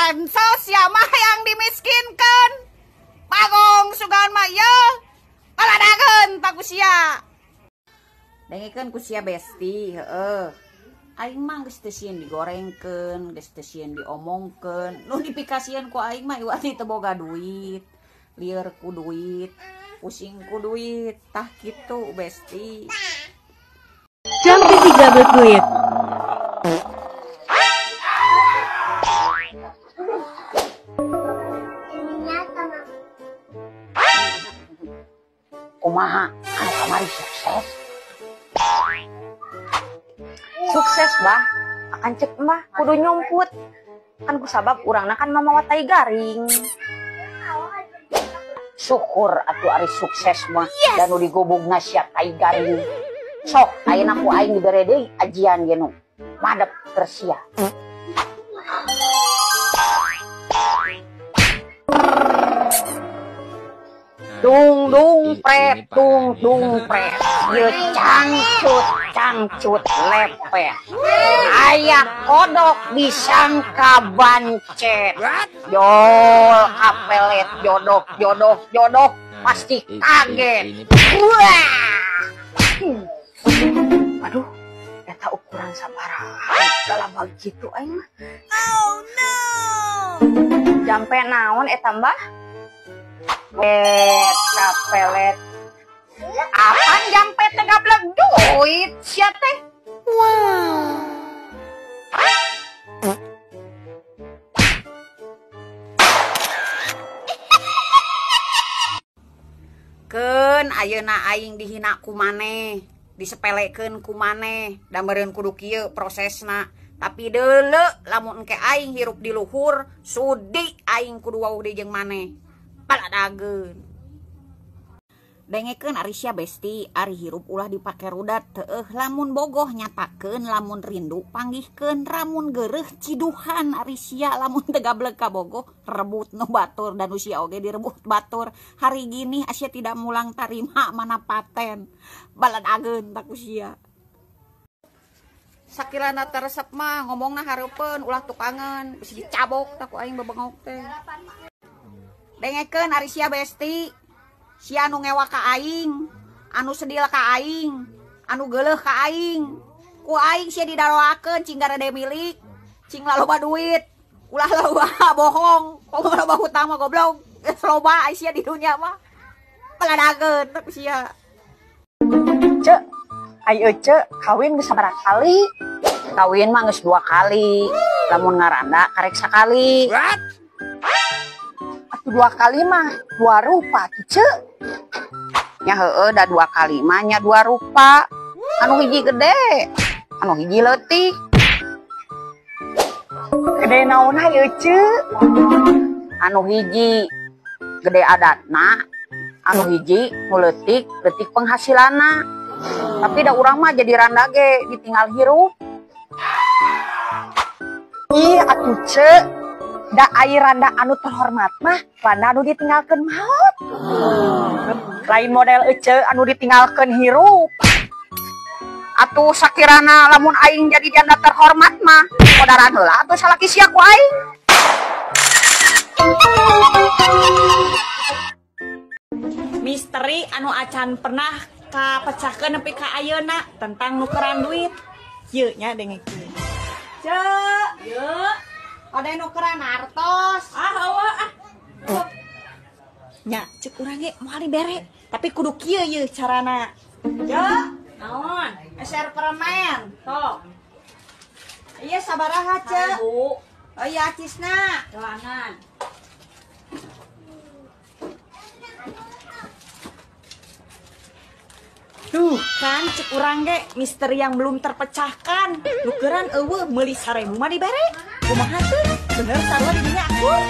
Bansos sia mah yang dimiskinkan. Bagong sugan mah ieu. Paladageun ta ku sia. Dengekeun ku sia besti, heeh. Aing mah geus teu sieun digorengkeun, geus teu sieun diomongkeun. Nu dipikasieun ku aing mah iwati teu boga duit. Lieur ku duit, pusing ku duit, tah kitu besti. Jampi 3 duit. Kumaha anu kamari sukses? Sukses bah, akan cek mah kudu nyumput. Kan kusabab urangna kan mamawa tai garing. Syukur atuh ari sukses mah yes. Dan nu digobogna sia tai garing. Sok ayeuna ku aing dibere deui ajian ge nu madep keur sia. Dung dung pret dung dung pret. Ieu cangcut cangcut lepet. Aya kodok disangka bancet. Jol kapelet jodoh jodoh jodoh pasti kaget. Wah. Aduh, eta ukuran sabaraha dalam gitu aing mah. Oh no. Jampe naon eta mbah? Kapelet. Apaan jampe teh gablek duit sia teh? Wow. Keun ayeuna aing dihina ku maneh, disepelekeun ku maneh, da meureun kudu kieu prosesna. Tapi deuleu lamun engke aing hirup di luhur, sudi aing kudu wawuh deui jeung maneh. Paladageun. Dengekeun ari sia besti, ari hirup ulah dipake rudat teueuh lamun bogoh nyatakeun, lamun rindu panggihkeun, ramun geureuh ciduhan ari sia lamun teu gablek ka bogoh rebut nu batur dan usia oge direbut batur. Hari gini asia tidak mulang tarima mana paten. Baladageun tak usia. Sakirana teresep mah ngomongna hareupeun ulah tukangan, bisi dicabok tak ku aing bebengok teh. Dengekeun ari sia besti. Sia anu ngewa ka aing, anu sedil ka aing, anu geuleuh ka aing. Ku aing sia didaroakeun cing garede milik, cing laloba duit, ulah loba bohong, komo loba hutang mah goblok. Geus loba sia di dunia mah. Paladageun ku sia. Cek, ai ece kawin geus sabaraha kali? Kawin mah geus 2 kali. Lamun ngaranda karek sakali. Atuh 2 kali mah 2 rupa tuh cek. Nya heueuh da 2 kali mah nya 2 rupa. Anu hiji gede, anu hiji leutik. Gede naonna ieu cek? Anu hiji gede adatna, anu hiji nu leutik, leutik penghasilanna. Tapi da urang mah jadi randa ge ditinggal hirup. Ih atuh cek, da ai randa anu terhormat mah randa anu ditinggalkeun maot. Lain model ece anu ditinggalkeun hirup. Atuh sakirana lamun aing jadi janda terhormat mah modaran heula atuh salaki sia ku aing. Misteri anu acan pernah kapecahkeun nepi ka ayeuna tentang nukeran duit. Ieu nya dengekeun. Cek, yeuh. Ada nukeran artos. Ah, eueuh ah. Nya, cek urang ge moal dibere, tapi kudu kieu yeuh carana. Cek, naon? Eser permen. Sok. Iya sabaraha, Cek? Bu. Oh iya acisna. Doangan. Tuh kan cek urang ge misteri yang belum terpecahkan. Nukeran eueuh meuli 1000 mah dibere. Kumaha tuh? Bener sarua di dinya akur.